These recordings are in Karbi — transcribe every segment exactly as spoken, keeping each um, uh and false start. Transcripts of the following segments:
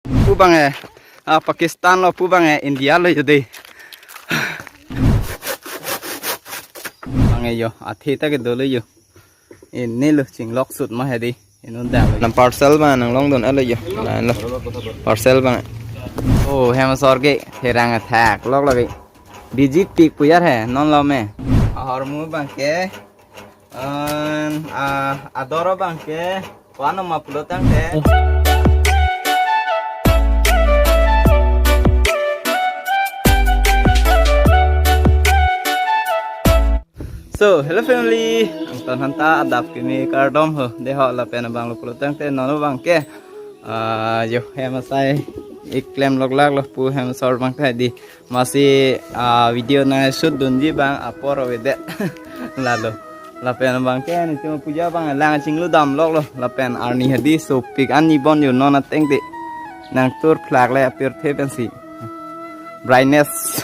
Pu bang eh, ah, Pakistan lo, pu bang eh, India lo yo dei. Bang eh yo, athe ta kedo lo yo. Ini lo chinglok sut ma hedi. Inu dam. Nang parcel bang nang longdun alo yo. Lain lo. Parcel bang. Oh, hem asor ke therang athak lok lagi. Biji pik puyar he, non lo me. Ahormu bang ke. An, ah, ador bang ke. Ko-an ma pulo tangte. So, hello family. Angton hanta adap kimi kardom ho. Dei ho lapen abang lo pulo tangte non bang ke. Ah, yo hem asai ik klem lok lak lo pu hem asor bang ke di. Masi, ah, video na shoot dunji bang apor avedet. Lalo. Lapen bang ke ni cuma puja bang lang chinglu dam lok lo. Lapen arni hedi sopik an ni bon yo non ateng de. Nang tur phlak le apirthe pensi. Brightness.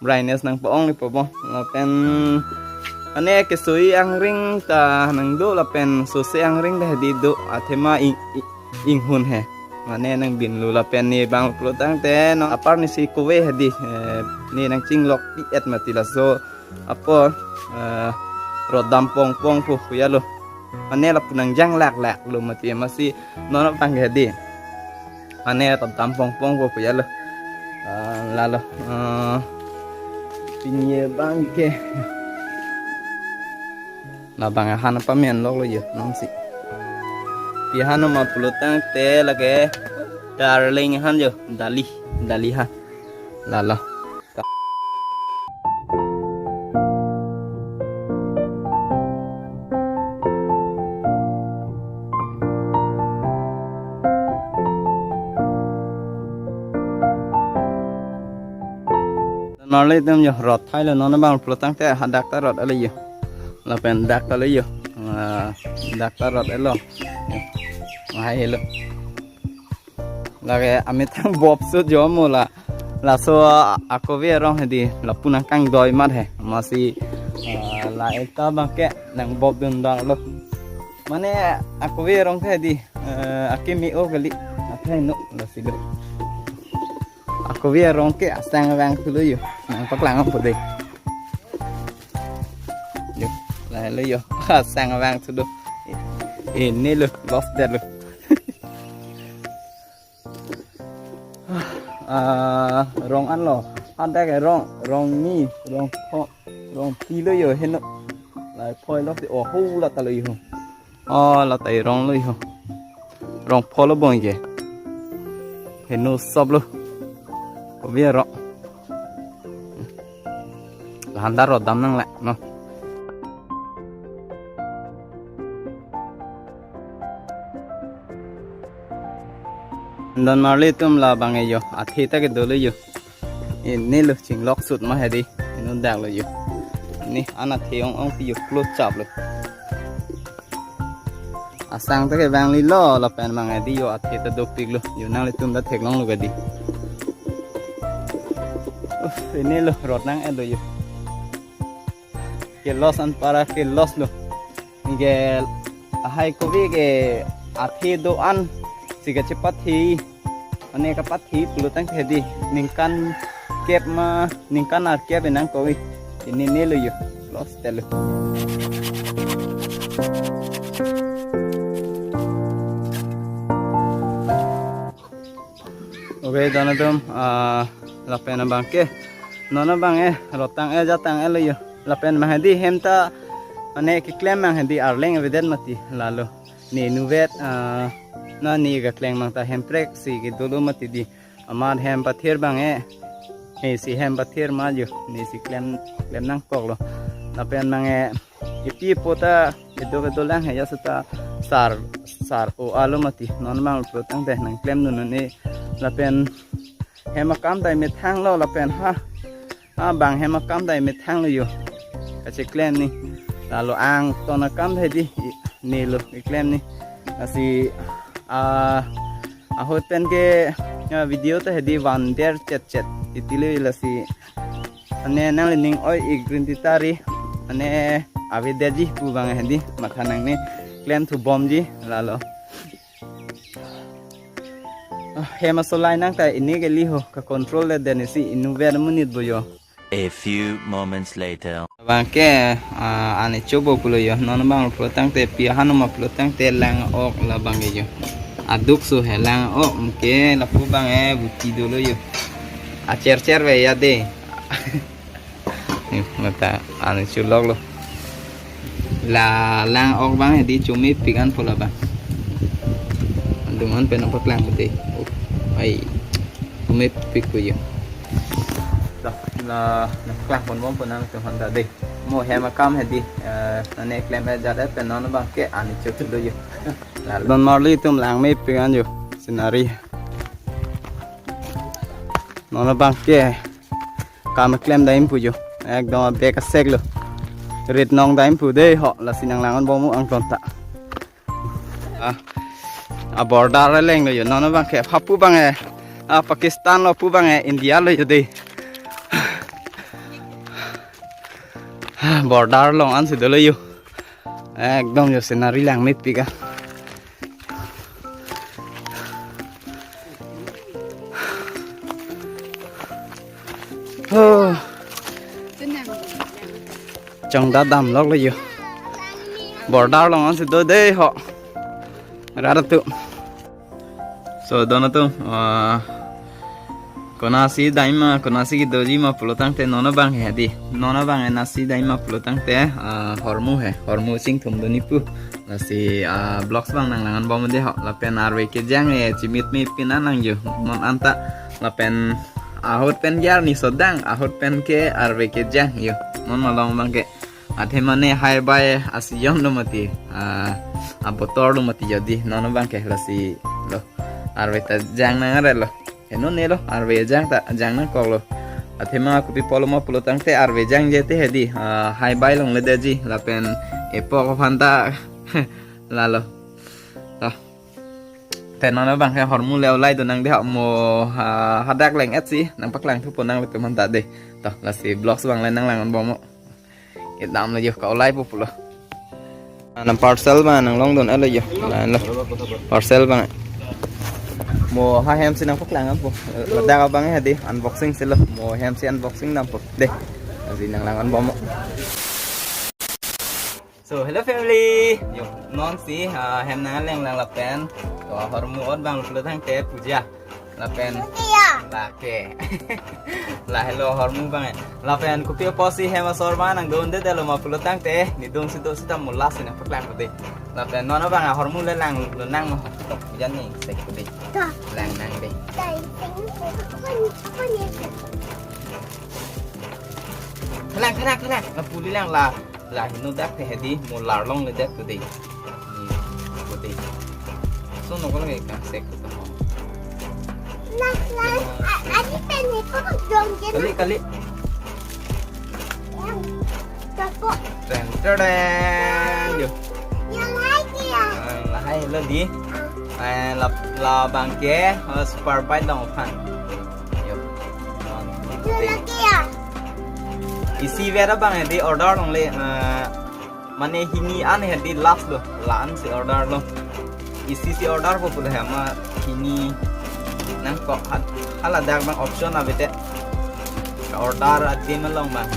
Brightness nang paong ni po bo. Lapen ane kesui angring ta nang do lapen sose angring ta hedi do athema ing, ing, inghun he. Mane nang bin lu lapen ni bang pulo tangte non apar ni si kove hedi, eh, ni nang chinglok pi et mati laso apor, eh, rot dam pong pong pu puya lo. Mane lapu nang jang lak lak lo mati masi non bang hedi. Mane rot dam pong pong pu puya lo. Ah, lalo, ah, pini bang ke. Labang ahan pamen lok lo yo nong si. Pi han ma pulo tangte lake darling han yo, dali, dali han. Lalo. Marli tum yo rot thai lo non bang pulo tangte hadak ta rot ale yo. Lapen dak ta lo yo. Ah, dak ta rot elo. Hai lo. Lake amethang bob sut jo mo la. Laso akove arong hedi lapu nang kangdoi mat he. Masi, ah, la ekta bang ke nang bob dun dang lo. Mane akove arong ke hedi, eh, akimi o kali. Athai no lasi lo. Akove arong ke asang vang thulo yo. Nang paklang po dei. Yo, la lo yo. Asang vang thulo. Ini lo, lost dei lo. Ah, rong an lo. Ada ke rong, rong ni, rong pho, rong pi lo yo heno. Lai phoi lo si, oh, hu la ta lo yo. Oh, la ta rong lo yo. Rong pho lo bong ke. Heno sop lo. Ko bi ro. La han ta rot dam nang le, no. Don marli tum labang e yo, athe ta kedo lo yo. Ini lo chinglok sut ma hedi, inu dak lo yo. Ni an athe ong ong pi yo close chap lo. Asang ta kevang li lo, lapen bang hedi yo athe ta dopik lo, yo nanglitum ta theklong lo kedi. Uf, ini lo rot nang-et lo yo. Ke loss an para ke loss lo. Ke ahai kove ke athe do-an si kachepathe. Mane kapathe pulo tangte hedi ningkan kep ma ningkan arkep enang kove. Ini ne lo yo. Loss te lo. Okay, don atum, ah, lapen abang ke. Non abang e, rot tang-et jat tang-et lo yo. Lapen bang hedi hem ta, mane keklem bang hedi arleng avedet mati lalo. Ne nuvet, ah, na ne keklem bang ta hemprek si kedo lo mati di. Amat hem pathir bang e. Ne si hem pathir ma yo. Ne si klem, klem nangkok lo. Lapen bang e, ipi po ta kedo kedo lang he ya seta sar, sar o-a lo mati. Non bang pulo tangte nang klem dun ne lapen hem akam ta methang lo lapen ha. Ha bang hem akam ta methang lo yo. Kacheklem ni. Lalo angton akam ta hedi ne lo keklem ni. Lasi, ah, ahut pen ke, ah, video ta hedi van der chet chet. Iti lo lasi. Ane nanglining oi ik green tea ta ri. Ane avedetji pu bang hedi matha nangne klem thu bomji lalo. Ah, hem asolai nang ta ini kali ho, ka control le den isi inutvet amonit bo jo. A few moments later. Bangke, ah, ani chobo pulo jo, non bang pulo tangte pi ahan ma pulo tangte lang ok la bang jo. Aduk so he lang ok ke lapu bang e buti dolo jo. Acher cher ve ya de. Hmm, mata ani chulok lo. La lang ok bang hedi chumi pikan pula bang. Dungan pen apa klang putih. Oh, ai. Chumi pik puyo. La, la, la klang pon bom pon nang tuhan ta de. Mo hem akam hedi, eh, nane klem eh jat eh pen non bangke ani chok lo jo. La, don marli tum lang me pikan jo. Scenery. Non bangke. Kam klem dam pu jo. Ekdom abek asek lo. Rit nong dam pu de ho, lasi nang lang-an bom angton ta. Ah, a border leng lo jo. Non bangke phapu bang e. Ah, Pakistan lo pu bang e, India lo jo de. Ah, border along an si dolo jo. Ekdom jo scenery lang me pika. Oh. Chongda damlok lo jo. Border along an si do de ho. Rara tu. So, dono tu, ah, konasi dam ma, konasi kedoji ma pulo tangte non bang he di. Non bang e nasi dam ma pulo tangte, ah, hormu he. Hormu sing thum doni pu. Lasi, ah, vlogs bang nang lang-an bom de ho. Lapen arve kejang e chimit me pin an lang jo. Non anta lapen ahut pen jar ni sodang, ahut pen ke arve kejang jo. Non malong bangke. Athema ne hai bai asijon lo mati. Ah, abotor lo mati jadi. Non bangke lasi lo. Arve ta jang nang are lo. Heno ne lo, arve jang ta, jang nangkok lo. Athema kopi pulo ma pulo tangte arve jang je te hedi, ah, hai bai longle de ji, lapen epok aphan ta, lalo. To. Te non bangke hormu le olai do nang de mo, ah, hadak leng et si, nang paklang thupo nang le tum han ta de. To, lasi vlogs bang le nang lang-an bom mo. Idam lo jo ka olai po pulo. Anam parcel bang nang long don alo jo. Lain lo. Parcel bang. Mo ha hem si nang paklang po. Ladak abang hedi unboxing si lo. Mo hem si unboxing dam po. De. Asi nang lang-an bom mo. So, hello family. Jo, non si, ah, hem nang leng lang lapen. To hormu ot bang lo tangte puja. Lapen. Iya. Lake. Lahelo hormu bang e. Lapen kopi apotsi hem asor bang nang don de de lo ma pulo tangte. Nidung si do sita mo lasi nang paklang pute. Lapen non bang a hormu le lang lo nang mo. Tok jan ni sek pute. Ka. Lang nang de. Kai sing ko ko ni ko ni. Kalang, kalang, kalang. Lapu le lang la. La heno dak te hedi mo lar longle dak tu de. Ni, tu de. So no ko lagi ka sek tu ho. Nah, nah, a-, adi pen ni ko dong je. Kali, kali. Yang, kako. Tren, tren, jo. Yang lagi ya. Ah, lahai lo di. Ah. Eh, la, la bangke, eh, super bike dong phan. Yo. Itu lagi ya. Isi vera bang hedi order longle, eh, mane hini an hedi last lo, la-an si order lo. Isi si order po pulo hema hini nangkok hat. Hala dak bang option abite. Order adi melong bang.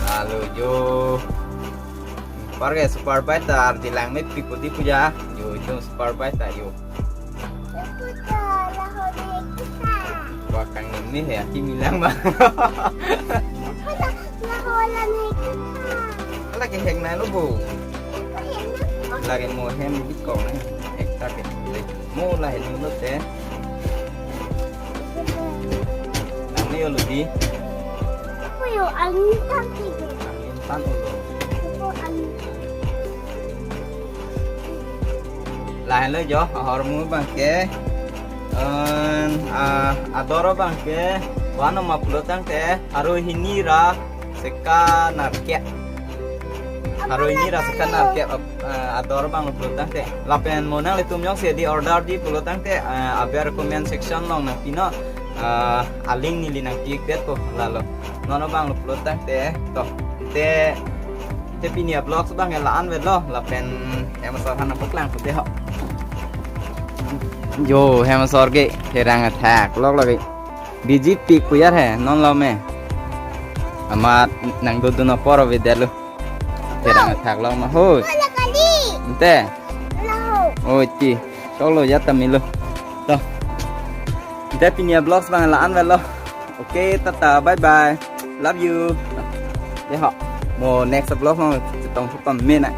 Lalu jo. Parke super bike ta ardi lang me piko di puja. Yo, jo super bike ta yo. Puta, laho naik kita. Wah, kang ini ya, kimi lang ba. Puta, laho la naik kita. Lagi hang na lo bu. Lagi mo hem di ko na. Ekta ke. Mo la hem lo te. Nang ni lo di. Aku yo angin tangki. Angin tan lo. Aku angin. Lahelo jo, ahormu bangke. En, ah, ador bangke. Wano ma pulo tangte, haro hini ra seka narkep. Haro hini ra seka narkep, eh, ador bang pulo tangte. Lapen mo nanglitum jongsi di order di pulo tangte, eh, aber comment section along nangpi non. Eh, a-link neli nangpi-ik det ko lalo. Non bang pulo tangte, to. Te, te pini a-vlogs bang la-an vet lo, lapen hem asor han nang paklang pute ho. Yo, hem asor ke, therang athak lok lagi. Biji pik puyar he, non lo me. Amat nangdodun apor avedetlo. Therang athak lok ma hoi. Wala kali. Ante. Lo. Oi ti. Tolo ya tamilo. To. Ante pini a-vlogs abang la-an avelo. Oke, tata, bye bye. Love you. Dei ho. Mo next vlog mo chetong thupon mena.